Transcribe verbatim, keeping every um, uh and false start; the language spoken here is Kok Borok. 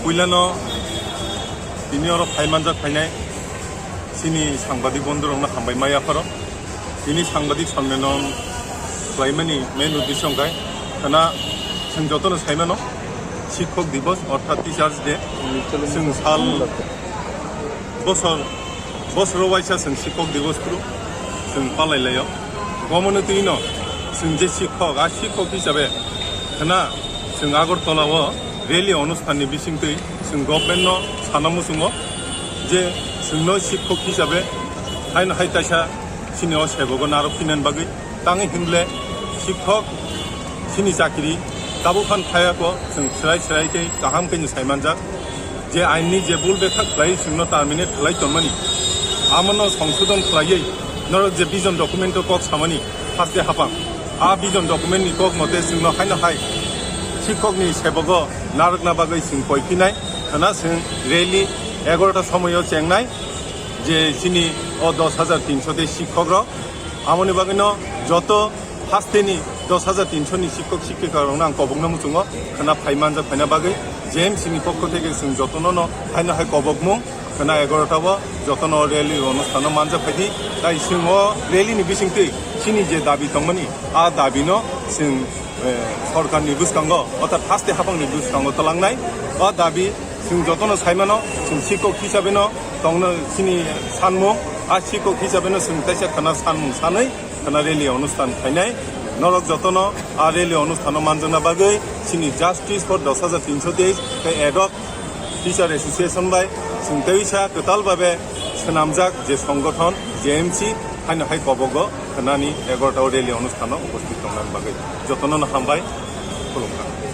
Puilano tini oro phai manjak phainai chini sangbadik bondhurokno hambai ma yapharo. Tini sangbadik sommelono khlaimani main uddesho wngkha khana chwng jotono saimano Shikhok Divas orthat Teachers Day. Chwng sal bosor, bosoro waisa chwng Shikhok Divas phuru chwng palai laio. Omono twino chwng je shikhok, a shikhok hisabe khana chwng Agartala o rally onusthan ni bisingtwi chwng government no sana muchungo je chwngno shikhok hisabe haino hai taisa chini o sebogo narwk phinani bagwi. Tangwi hinle shikhok chini chakri tabuk phan phayako chwng chwrai chwrai khe kaham khe sai manjak. Je ain ni je bul betha khlai chwngno terminate khlai tonmani, amono songsodon khlaiwi norok je vision document o kok samani haste hapang, a vision document ni kok mote chwngno haino hai shikhok ni sebogo narwkna bagwi chwng koi phinai khana chwng rally egarota somoio chengnai. Je chini o dos hajar tinso tei shikhok rok, amoni bagwino joto hasteni dos hajar tinso ni shikhok shikhika rokno ang kobokna muchungo khana phai manjak phaina bagwi J M C ni pokho theke chwng jotono no haino hai kobokmung khana egarota o jotono rally onusthano manjak phaidi. Tai chwng o rally ni bisingtwi chini je dabi tongmani, a dabi no chwng, eh, sorkar ni bwskango, orthat haste hapang ni bwskango twlangnai. O dabi chwng jotono saimano, chwng shikhok hisabeno tongno chini sanmung, a shikhok hisabeno chwng kaisa khana sanmung sanwi khana rally onusthan khainai. Norok jotono a rally onusthano manjakna bagwi chini Justice for dos hajar tinso teis tei Ad hoc Teacher Association bai chwng teisa kwtal babe swnamjak je songothon J M C haino hai kobogo khanani egarota o rally onusthano uposthit tongnani bagwi jotono no hambai, khulumkha.